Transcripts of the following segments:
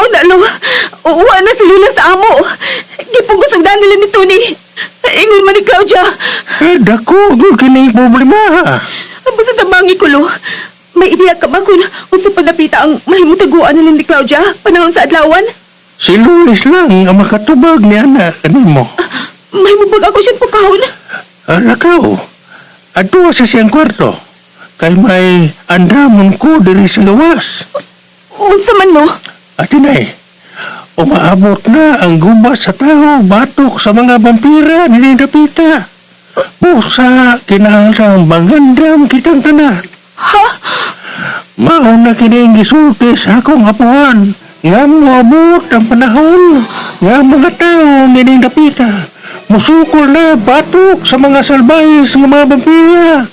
Mao na lo. Uwa na si Lula sa amo. Gipugusugdan nila ni Tony. Ingon man ni Claudia. Eh, dako, gud kini problema. Basta tabangi ko lo. May ideya ka ba kung unsa panapita ang mahimong taguan nila ni Claudia panahon sa adlawan? Si Luis lang ang makatubag ni ana kanimo. Mahimo bag ako siyang pukahon. Lakaw. Adto sa siyang kwarto. Kay may andamon ko diri sa gawas. Unsa man lo? Atinay, umaabot na ang gubat sa tao batok sa mga vampira ni Dapita. Busa, kinahanglang bangandam kitang tanan. Ha? Mao na kini ang gisulti sa akong apuhan. Nga moabot ang panahon nga mga tao nining dapita. Musukol na batok sa mga salbayes nga mga vampira.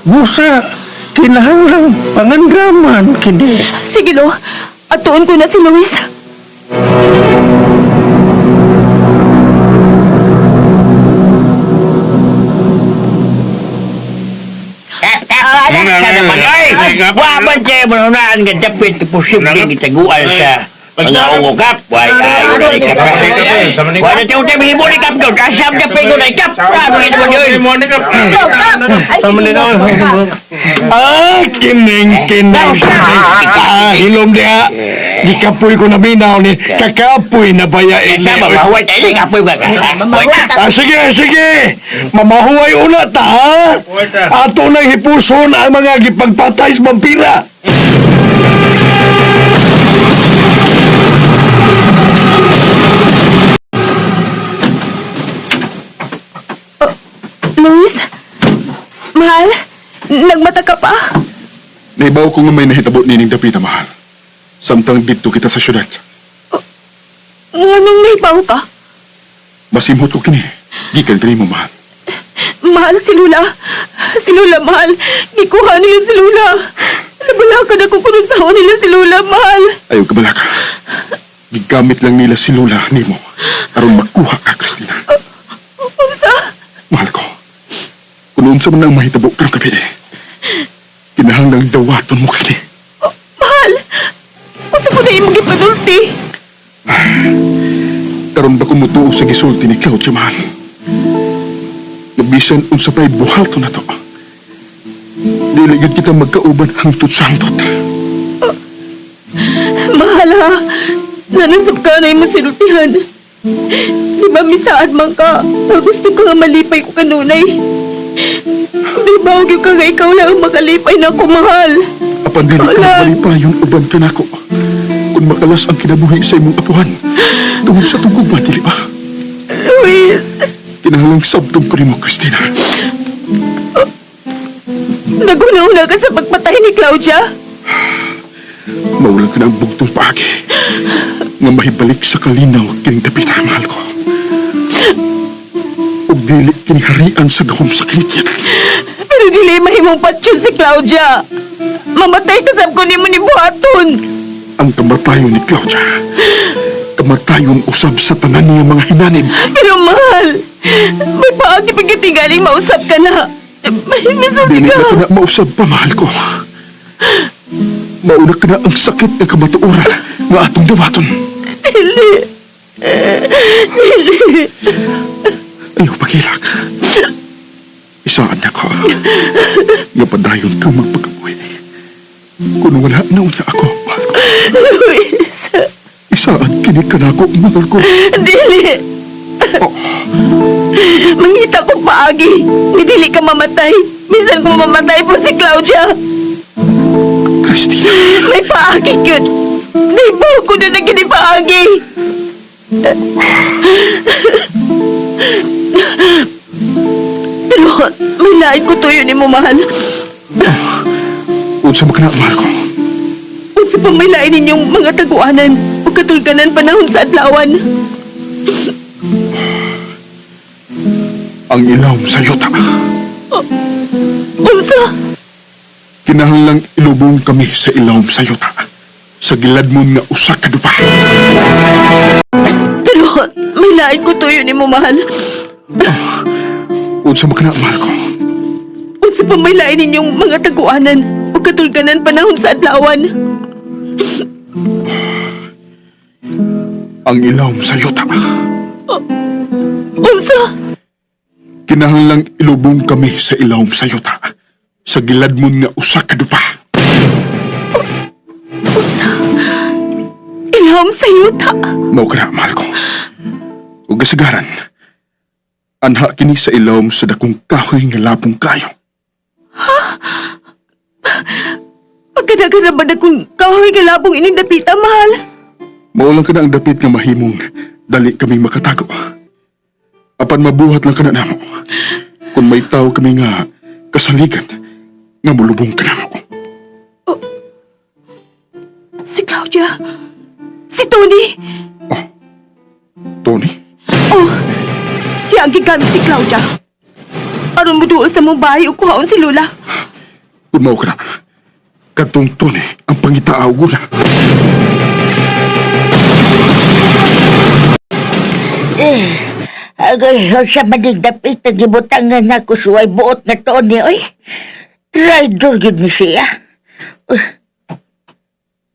Busa, kinahanglang pangandaman kini. Sige lo. Atuon ko na si Luis. Kap, kap, sa naman, ay! Waban siya, manunaan nga dapit, posible gitaguan sa mga ungo, kap. Way, ay, wala ni kap. Wala siya, utay, mahimo ni kap, yun. Asam dapit ko na, kap. Ano ito mo yun? Ah, kining, kining, kining. Ah, hilom diha. Gikapoy ko na binaw ni. Kakapoy na baya ini. Sama, mahuway tayo, kapoy ba ka? Huwag na. Ah, sige, sige. Mamahuway una ta, ha? Ato nang hipuson ang mga gipagpatay sa vampira. Luis? Mahal? Nagmata ka pa? Naibaw ko nga may nahitabo nining dapita, mahal. Samtang didto kita sa syudad. Nganong naibaw ka? Masimhot ko kini. Gikan kanimo, mahal. Mahal si Lula. Si Lula, mahal. Gikuha nila si Lula. Nabalakan ako kung unsaon nila si Lula, mahal. Ayaw kabalaka. Gigamit lang nila si Lola nimo aron makuha ka, Christina. Unsa? Mahal ko. Kung unsa man ang mahitabo karong gabi, kinahanglang dawaton mo kini. Mahal! Unsa ko na imong gipanulti? Karon ba ko mutuo sa gisulti ni Claudia, mahal? Nabisan unsa pa'y buhaton na to. Dili gyud kita magkauban hangtod sa hangtod. Mahal ha. Nanasap ka na imong sinultihan. Di ba misaad man ka? Nga gusto ka nga malipay ko kanunay. Di ba huwag ka nga ikaw lang ang makalipay na ako, mahal? Apan dili ka Wala. malipayon uban kanako. Kung makalas ang kinabuhi sa imong apuhan, tungod sa tungkod ba, dili ba? Luis! Kinahanglang sabdong ko nimo, Christina. Naguna-una ka sa pagpatay ni Claudia? Mawala ka na ang bugtong paagi nga mahibalik sa kalinaw kining dapita, mahal ko. Ug dili kini harian sa gahom sa kinityat. Pero dili mahimong patsyon si Claudia. Mamatay ka sab ko nimo ni buhaton. Ang kamatayon ni Claudia, kamatayon usab sa tanan niya mga hinanib. Pero mahal, may paagi pagkatigaling mausap ka na. May misulti Dili ka. na ka na mausab pa, mahal ko. Mauna ka na ang sakit ng kamatuoran nga atong dawaton. Dili. Dili. Ayaw pagilak. Isaan na ko. Nga padayon ka magpagabuhi. Kung wala na unya ako, mahal ko. Luis. Isaan kini ka na ako, mahal ko. Dili. Oh, Mangita ko paagi. Ni dili ka mamatay. Minsan kung mamatay po si Claudia. Christina. May paagi yun. Naibaw ko na na paagi. Pero may lain ko tuyo ni mo, mahal. Unsa man ka na, mahal ko. Unsa pa may lain ninyong mga taguanan o katulganan panahon sa adlawan. Ang ilawom sa yuta. Unsa? Kinahanglang ilubong kami sa ilawom sa yuta. Sa giladmon nga usa ka dupa. Pero may lain ko tuyo ni mo, mahal. Unsa man ka na, mahal ko. Unsa pa may lain ninyong mga taguanan o katulganan panahon sa adlawan. Ang ilawom sa yuta. Unsa? Kinahanglang ilubong kami sa ilawom sa yuta. Sa giladmon nga usa ka dupa. Unsa? Ilham sa yuta. Mao ka na, mahal ko. Ug kasagaran, anha kini sa ilawom sa dakong kahoy nga labong kayo. Pagkadagan na ba na kung kahoy nga labong ining dapita, mahal? Mao lang kana ang dapit nga mahimong dali kaming makatago. Apan mabuhat lang kana namo. Kung may tao kami nga kasaligan nga mulubong ka namo. Si Claudia. Si Tony. Tony, Oh, siya ang gigamit si Claudia. Aron mo doon sa mong bahay o kuhaon si Lola. kung mao ka na, kadtong Tony ang pangitaaw guna. Agay, sa manigdapit na gibutangan na ko suway buot na to ni, oy. Traitor yun ni siya. Uy.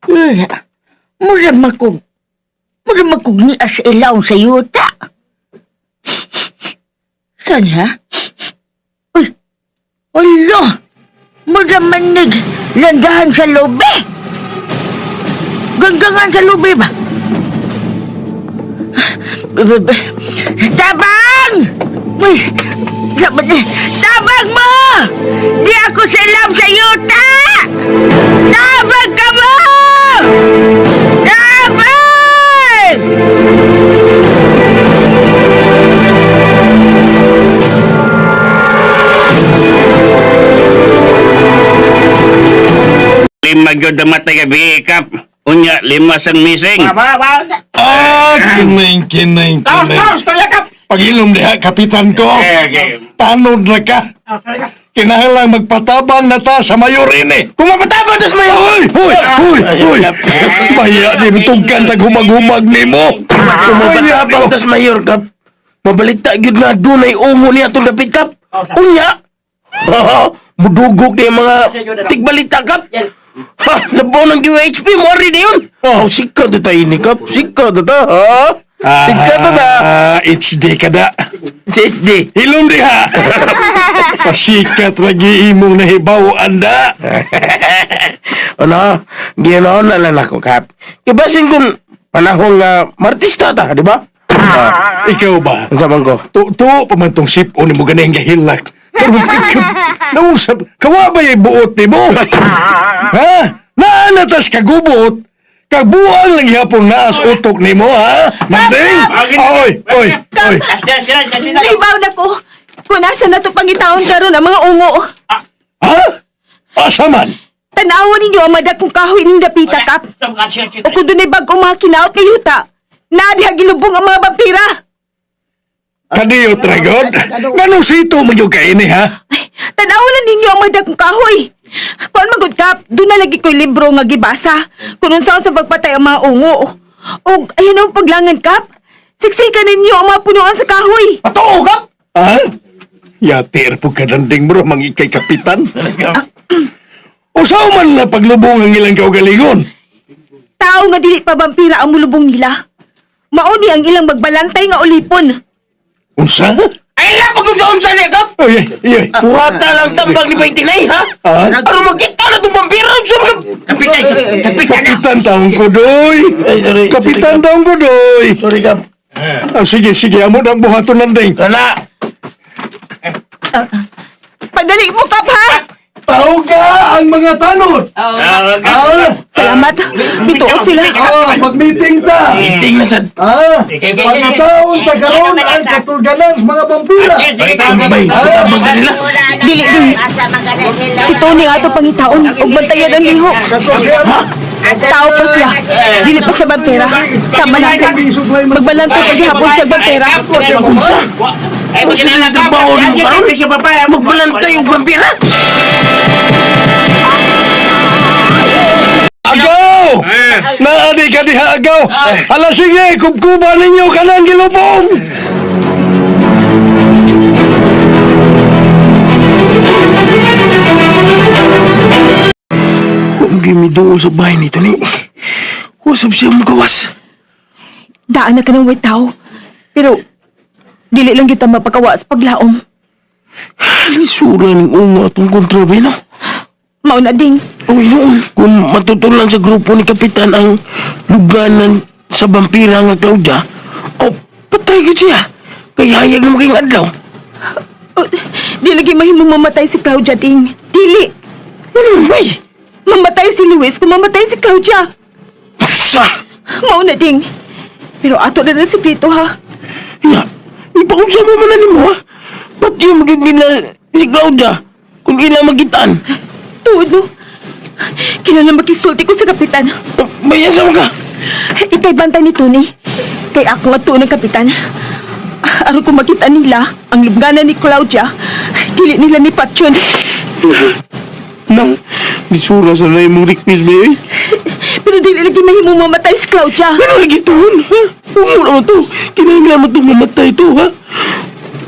Uy, mura makog, mura makog niya sa ilaw sa yuta. Saan ha? Uy, alo, mura manig landahan sa lobe. Ganggangan sa lobe ba? Tabang! Uy, tabang mo! Di ako salam sa yuta! Tabang ka mo! Tabang! Lima gyud namatay gabi kap. Unya lima sang missing. Ah, kining, kining, kining. Pag-ilom diha, kapitan ko. Tanod na ka. Kinahanglang magpatabang na ta sa mayor ini. Kung mapatabang tas mayor! Hoy! Hoy! Hoy! Hoy! Maya di mitugkan tag humag-humag nimo. Kung mapatabang tas mayor, kap. Mabalita gyud na dunay ungo niya atong dapit, kap. Unya! Mudugog na yung mga tigbalita, kap. Ha, labaw ng DOHP, mo rin yun. Oh, sikat ta ini, kap. Sikat ta, ha? Sikat ta. Ah, HD ka da. Si HD. Hilom diha. Pasikat lagi imong nahibaw anda. Ano, ginoon na lang ako, kap. Kibasin kung panahon nga martista ta, di ba? Ah, Ikaw ba? ang saman ko. Tuo pa man tong sipon ni mo ganang gahilak. Pero nausap, kawa ba yung buot ni mo? Ha? Naanatas kagubot? Kabuang lang yapon naas utok ni mo, ha? Manding? Oy, oy, oy. Naibaw na ko. Kung nasa na to pangitaon karon ang mga ungo. Ha? Asa man? Tanawan ninyo ang madakong kahoy ning dapita, kap. O kung dunay bag-ong mga kinaot nga yuta, naadiha gilubong ang mga vampira. Kadiyo, Tragod? Ganong sito mo yung kaini, ha? Ay, tanawan lang ninyo ang madakong kahoy. Kuan magud kap, doon na lagi ko'y libro nga gibasa. Kung unsaon sa pagpatay ang mga ungo. Og ayan ang paglangan, kap. Siksikan ninyo ang mga punuan sa kahoy. Patuo, kap! Ha? Yati po kadanding bro, mangikay kapitan. Usaw man na paglubong ang ilang kaugalingon. Tao nga dili pa vampira ang mulubong nila. Mauni ang ilang magbalantay nga ulipon. Unsa? Ay, lapag kung sa unsa niya, kap! Oy, oy, oy. Buhata lang tambag ni Baitinay, ha? Ha? Ano magkita na itong vampira? Unsa man? Kapitan, kapitan. Kapitan taong ko, doy. Ay, sorry. Kapitan taong ko, doy. Sorry, kap. Ah, sige, sige. Amo na ang buhaton nanding. Kana! Padali mo, kap, ha? Tawga ang mga tanod. Ah, Salamat. Bituo sila. ah, mag-meeting ta. Meeting na sad. Ah, pagkataon ta karon ang katulganan sa mga vampira. Tambay, tabang na nila. Dili din. Si Tony nga ato pangitaon ug bantayan ang lihok. Kato siya. Tao pa siya. Dili pa siya bantera. Sama natin. Magbalantay paghihapon siya bantera. Unsa? Unsa na trabaho nimo karon? Magbalantay og vampira? Agaw! Naadi ka diha agaw. Hala sige, kubkuba ninyo kanang gilubong. Kung gimiduol sa bahay nito ni, usap siya mo gawas. Daan na ka ng witaw. Pero, dili lang kita mapakawa sa paglaom. Lisura ning ungo atong kontra ba, no? Mao na ding. Uy, noon, kung matutulan sa grupo ni Kapitan ang luganan sa vampira nga Claudia, o patay ko siya. Kay hayag na maging adlaw. Oh, di lagi mahimong mamatay si Claudia, ding. Dili! Ano man, bay? Mamatay si Luis kung mamatay si Claudia. Sa! Mao na, ding. Pero ato na lang si Pito, ha? Ya, ipakunsa mo man na nimo, ha? Ba't yung maging nila si Claudia kung ila magitan? Tuod, no? Kailangan makisulti ko sa kapitan. Oh, Bayasa mo ka! Ika'y bantay ni Tony. Kay ako nga tuon ng kapitan. Aron kung makita nila ang lubngana ni Claudia, dili nila ni Patyon. Nang, lisura sa na imong request ba, eh? Pero dili lagi mahimong mamatay si Claudia. Ano lagi to, ha? Huwag mo to. Kinahanglan mo itong mamatay to, ha?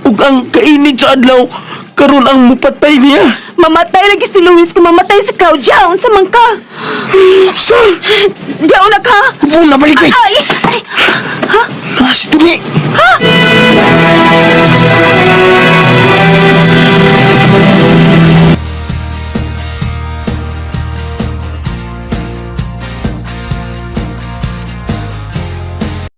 Ug ang kainit sa adlaw, karon ang mupatay niya. Mamatay lagi si Luis kung mamatay si Claudia. Unsa man ka? Sa! Diyaw na ka! Huwag na balik, Ay! Ay! Ah, si Tuni! Ha?